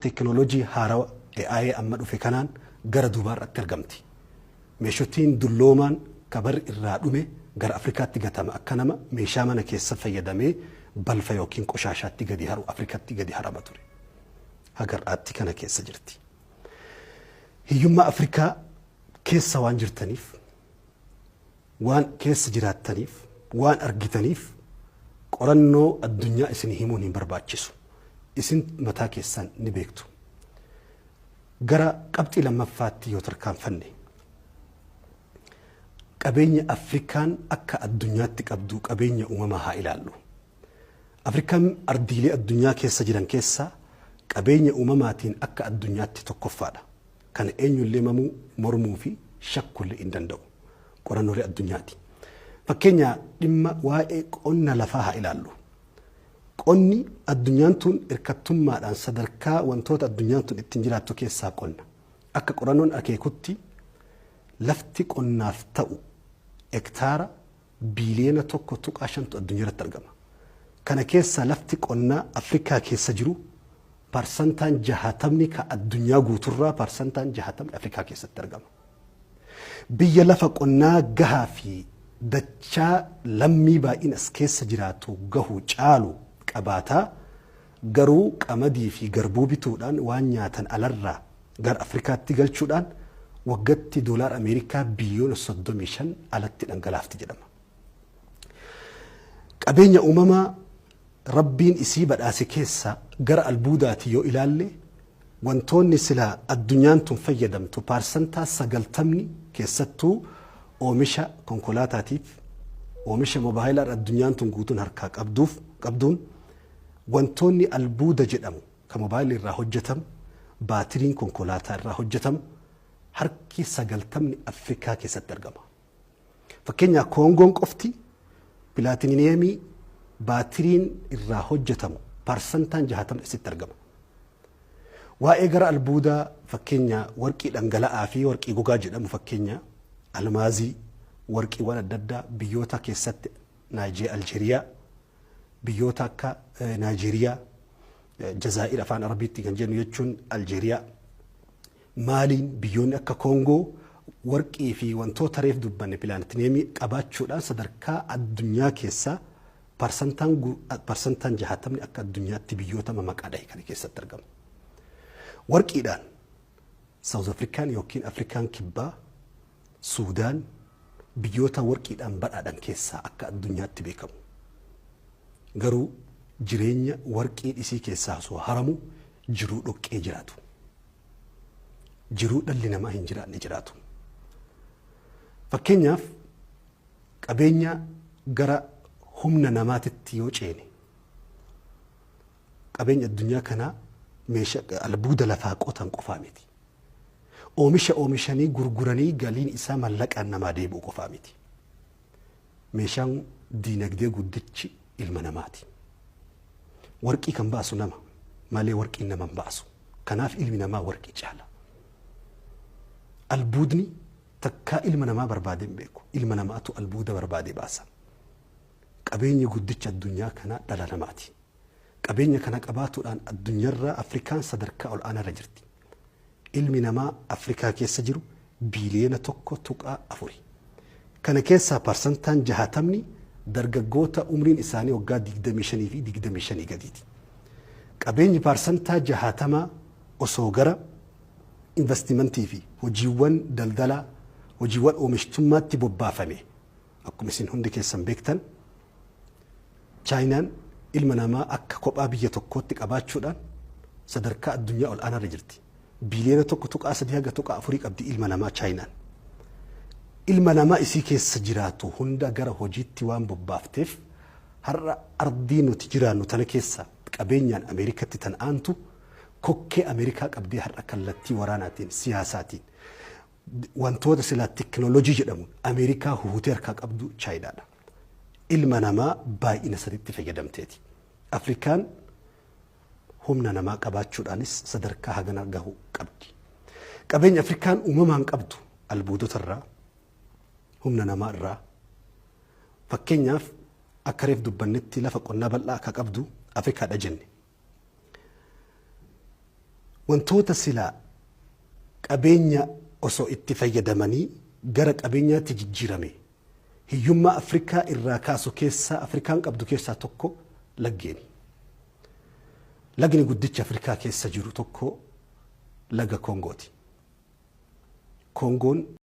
Teekinooloojii haarawa AI amma dhufe kanaan gara duubaarratti argamti. Meeshotiin dulloomaan kabarri irraa dhume gara Afrikaatti gatama, akka nama meeshaa mana keessa fayyadamee balfa yookiin qoshaashaatti gadi haru Afrikaatti gadi harama ture. Haga har'aatti kana keessa jirti. Hiyyummaa Afrikaa keessa waan jirtaniif, waan keessa jiraattaniif, waan argitaniif, qorannoo addunyaa isin himuun hin barbaachisu. Isin mataa keessan ni beektu. Gara qabxii lammaffaatti yoo tarkaanfanne, qabeenya Afrikaan akka addunyaatti qabdu, qabeenya uumamaa haa ilaallu. Afrikaan ardiilee addunyaa keessa jiran keessaa qabeenya uumamaatiin akka addunyaatti tokkoffaadha. Kana eenyullee mamuu, mormuu fi shakkullee hin danda'u. Qorannoolee addunyaati. Fakkeenya dhimma waa'ee qonna lafaa haa ilaallu. Qonni addunyaan tun hirkattummaadhaan sadarkaa wantoota addunyaan tun ittiin jiraattu keessaa qonna. Akka qorannoon akeekutti, lafti qonnaaf ta'u hektaara biiliyoona 1.5tu addunyaa irratti argama. Kana keessaa lafti qonnaa Afrikaa keessa jiru 60% ka addunyaa guuturraa, 60% Afrikaa keessatti argama. Biyya lafa qonnaa gahaa fi dachaa lammii baay'ina as keessa jiraatu gahu caalu qabaataa, garuu qamadii fi garbuu bituudhaan waan nyaatan alarraa gara Afrikaatti galchuudhaan waggatti doolaar Ameerikaa biliyoona 35 alatti dhangalaafti jedhama. Qabeenya uumamaa Rabbiin isii badhaase keessa gara albuudaati yoo ilaalle, wantoonni sila addunyaan tun fayyadamtu 90% keessattuu oomisha konkolaataatiif, oomisha mobaayilaa addunyaan tun guutuun harkaa qabduuf qabduun, wantoonni albuuda jedhamu kan mobaayilii irraa hojjetamu, baatiriin konkolaataa irraa hojjetamu harki 90ni Afrikaa keessatti argama. Fakkeenyaaf, Koongoon qofti pilaatiniyeemii baatiriin irraa hojjetamu 60% isitti argama. Waa'ee gara albuudaa, fakkeenya warqii dhangala'aa fi warqii gogaa jedhamu, fakkeenya almaazii, warqiiwwan adda addaa biyyoota keessatti Aljeeriyaa, biyyoota akka Naayijeeriyaa, Jazaa'ir afaan Arabiitti kan jennu jechuun Aljeeriyaa, Maaliin, biyyoonni akka Koongoo warqii fi wantoota reef dubbanne pilaatiniyeemii qabaachuudhaan sadarkaa addunyaa keessaa 60% akka addunyaatti biyyoota mamaqaa dhahe kana keessatti argamu. Warqiidhaan Saawuz Afrikaan yookiin Afrikaan Kibbaa, Suudaan biyyoota warqiidhaan badhaadhan keessaa akka addunyaatti beekamu. Garuu jireenya warqii dhisii keessaa osoo haramu jiruu dhoqqee jiraatu. Jiruu dhalli namaa hin jiraanne jiraatu. Fakkeenyaaf, qabeenya gara humna namaatitti yoo ceene, qabeenya addunyaa kanaa meeshaa albuuda lafaa qotan qofaa miti. Oomisha oomishanii gurguranii galiin isaa mallaqaan namaa deebi'u qofaa miti. Meeshaan diinagdee guddichi ilma namaati. Warqii kan baasu nama malee warqiin nama hin baasu. Kanaaf ilmi namaa warqii caala. Albuudni takkaa ilma namaa barbaadee hin beeku. Ilma namaatu albuuda barbaadee baasa. Qabeenyi guddicha addunyaa kanaa dhala namaati. Qabeenya kana qabaatuudhaan addunyaarraa Afrikaan sadarkaa ol aanaarra jirti. Ilmi namaa Afrikaa keessa jiru biiliyoona 1.4. Kana keessaa 60% dargaggoota umriin isaanii waggaa 25 fi 25 gadiiti. Qabeenyi 60% osoo gara investimentii fi hojiiwwan daldalaa, hojiiwwan oomishtummaatti bobbaafame, akkuma isin hundi keessan beektan, Chaayinaan ilma namaa akka kophaa biyya tokkootti qabaachuudhaan sadarkaa addunyaa ol aanaarra jirti. Biiliyoona 1.3 haga tuqaa afurii qabdi ilma namaa Chaayinaan. Ilma namaa isii keessa jiraatu hunda gara hojiitti waan bobbaafteef, har'a ardii nuti jiraannu tana keessa qabeenyaan Ameerikatti tan aantu, kokkee Ameerikaa qabdee har'a kallattii waraanaatiin, siyaasaatiin, wantoota silaa teknoolojii jedhamuun Ameerikaa huhutee harkaa qabdu Chaayinaadha. Ilma namaa baay'ina saditti fayyadamteeti. Afrikaan humna namaa qabaachuudhaanis sadarkaa hagana gahu qabdi. Qabeenya Afrikaan uumamaan qabdu albuudota irraa, humna namaa irraa, fakkeenyaaf akka reef dubbannetti lafa qonnaa bal'aa akka qabdu Afrikaadha jenne. Wantoota silaa qabeenya osoo itti fayyadamanii gara qabeenyaatti jijjiirame hiyyummaa Afrikaa irraa kaasu keessaa, Afrikaan qabdu keessaa tokko laggeeni. Lagni guddicha Afrikaa keessa jiru tokko laga Kongooti. Kongoon